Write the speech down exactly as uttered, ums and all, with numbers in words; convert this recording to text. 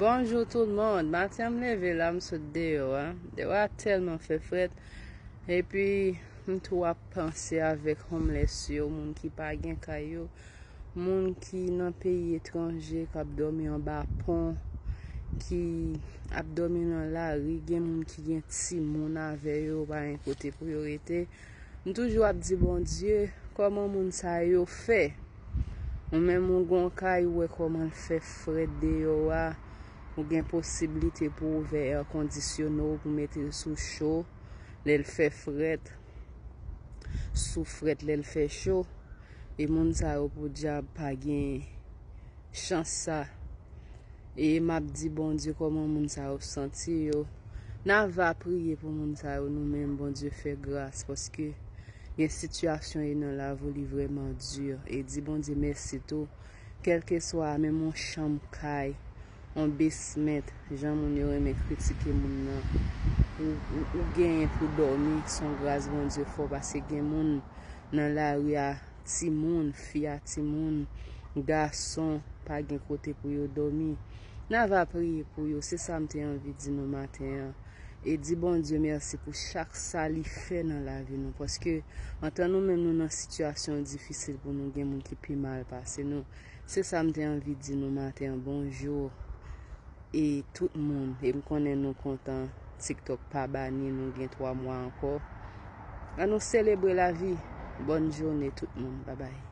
Bonjou tout moun. Maten an m leve la, m sot deyò a. Deyò a tèlman fè frèt. Epi m tou ap panse avèk homeless yo, moun ki pa gen kay yo, moun ki nan peyi etranje, k ap dòmi anba pon, ki ap dòmi nan lari, gen moun ki gen timoun avè yo, pa gen kote pou yo rete. M toujou ap di Bondye, kòman moun sa yo fè? Ou menm ou gon kay, ou wè kòman l fè frèt deyò a, ou gen posiblite pou ouvè èkondisyone w, pou mete l sou cho lè l fè frèt, sou frèt lè l fè cho. E moun sa yo podyab pa gen chans sa. E m ap di Bondye kòman moun sa yo santi yo. N a va priye pou moun sa yo, nou menm, Bondye fè gras, paske gen sitiyasyon e nan lavi w li vrèman di. E di Bondye mèsi tou. Kèlkeswa, menm yon chanm kay, yon basement, jan moun yo renmen kritike moun nan, ou, ou, ou genyen pou dòmi, se yon gras Bondye fè w, paske gen moun nan lari a, timoun, fi a timoun, gason, pa gen kote pou yo dòmi. N a va priye pou yo, se sa m te anvi di nou maten an. E di Bondye mèsi pou chak sa li fè nan lavi nou, paske antan nou menm nou nan sitiyasyon difisil pou nou, gen moun ki pi mal pase nou. Se sa m te anvi di nou maten an, bonjou. E tout moun, e m konnen nou kontan, TikTok pa bani, nou gen twa mwa ankò. Ann nou selebre lavi. Bòn jounen tout moun, babay.